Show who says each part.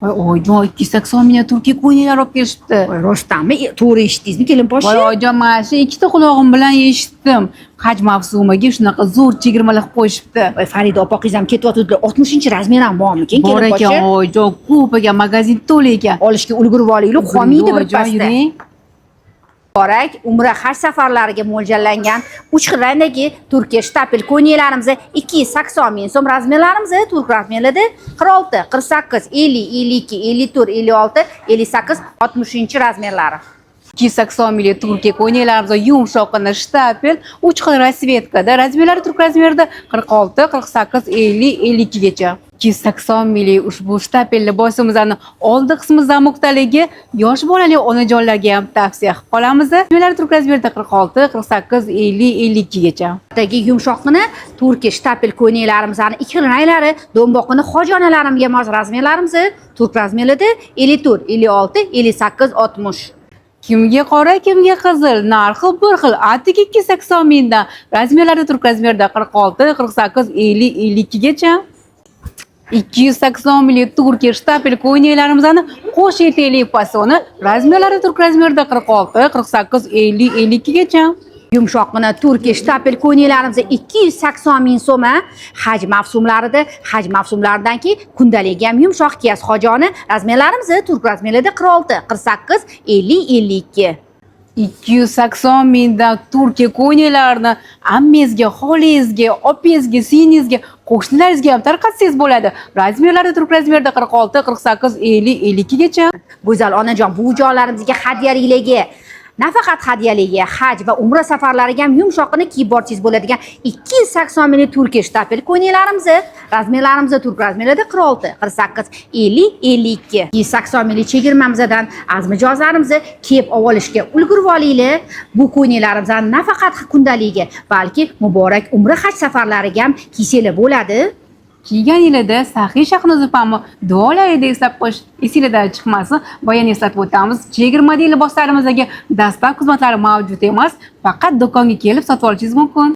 Speaker 1: Voy oyijon, 280 mingga turkiya ko'ylaklar olib kelishibdi.
Speaker 2: Voy, rostdanmi? To'g'ri eshitdingizmi, kelinposhsha?
Speaker 1: Voy oyijon, mana shu ikkita qulog'im bilan eshitdim. Haj mavsumiga shunaqa zo'r chegirmalar qilib qo'yishibdi.
Speaker 2: Voy, Farida opa, qiz ham ketyotgandilar. 60-razmer ham bormikin,
Speaker 1: Bor ekan,
Speaker 2: kelinposhsha?
Speaker 1: oyijon, ko'p ekan, magazin to'la ekan.
Speaker 2: Olishga ulgurib olinglar, qolmaydi bir
Speaker 1: Oyijon,
Speaker 2: pasda.
Speaker 1: yuring.
Speaker 2: Muborak umra haj safarlariga mo'ljallangan uch xil rangdagi Turkiya штапель ko'ylaklarimiz 280 ming so'm. Razmerlarimiz turk razmerlarda 46, 48, 50, 52, 54, 56, 58, 60 razmerlari.
Speaker 1: 280 minglik Turkiya ko'ylaklarimiz yumshoqqina штапель, uch xil расцветка da, razmerlari turk razmerida 46, 48, 50, 52 gacha. 280 minglik ushbu штапель libosimizni oldi qismi замок daligi yosh bolali onajonlarga ham tavsiya qilib qolamiz. Razmerlari turk razmerida 46, 48, 50, 52 gacha.
Speaker 2: Dagi yumshoqqina Turkiya штапель ko'ylaklarimizni ikki xil ranglari do'mboqqina hoji onalarimga mos. Razmerlarimiz turk razmerlarda 54, 56, 58, 60.
Speaker 1: Kimga qora, kimga qizil, narxi bir xil, atigi 280 mingdan. Razmerlari turk razmerida 46, 48, 50, 52 gacha. 280 minglik Turkiya штапель ko'ylaklarimizni qo'sh etakli fasoni, razmerlari turk razmerida 46, 48, 50, 52 gacha.
Speaker 2: Yumshoqqina Turkiya штапель ko'ylaklarimiz 280 ming so'm. Haj mavsumlarida, haj mavsumlaridan keyin kundaligi ham yumshoq kiyasiz, hojoni. Razmerlarimiz turk razmerlarda 46, 48, 50, 52.
Speaker 1: 280 mingdan Turkiya ko'ylaklarini ammangizga, xolangizga, opangizga, singlingizga, qo'shnilaringizga ham tarqatsangiz bo'ladi. Razmerlari turk razmerda 46, 48, 50, 52 gacha.
Speaker 2: Go'zal onajon, buvijonlarimizga hadyaliklarga, nafaqat hadyaligi, haj va umra safarlariga ham yumshoqqina kiyib borsangiz bo'ladigan 280 minglik Turkiya штапель ko'ylaklarimiz, razmerlarimiz turk razmerlarda 46, 48, 50, 52. 280 minglik chegirmamizdan aziz mijozlarimiz kiyib olishga ulgurib olinglar. Bu ko'ylaklarimizni nafaqat kundaligi, balki muborak umra, haj safarlariga ham kiysanglar bo'ladi.
Speaker 1: Kiygan yilida saxiy Shahnoza opamni duolarida eslab qo'yish esinglardan chiqmasin. Va yana eslatib o'tamiz, chegirmadagi liboslarimizga доставка xizmatlari mavjud emas, faqat do'konga kelib sotib olishingiz mumkin.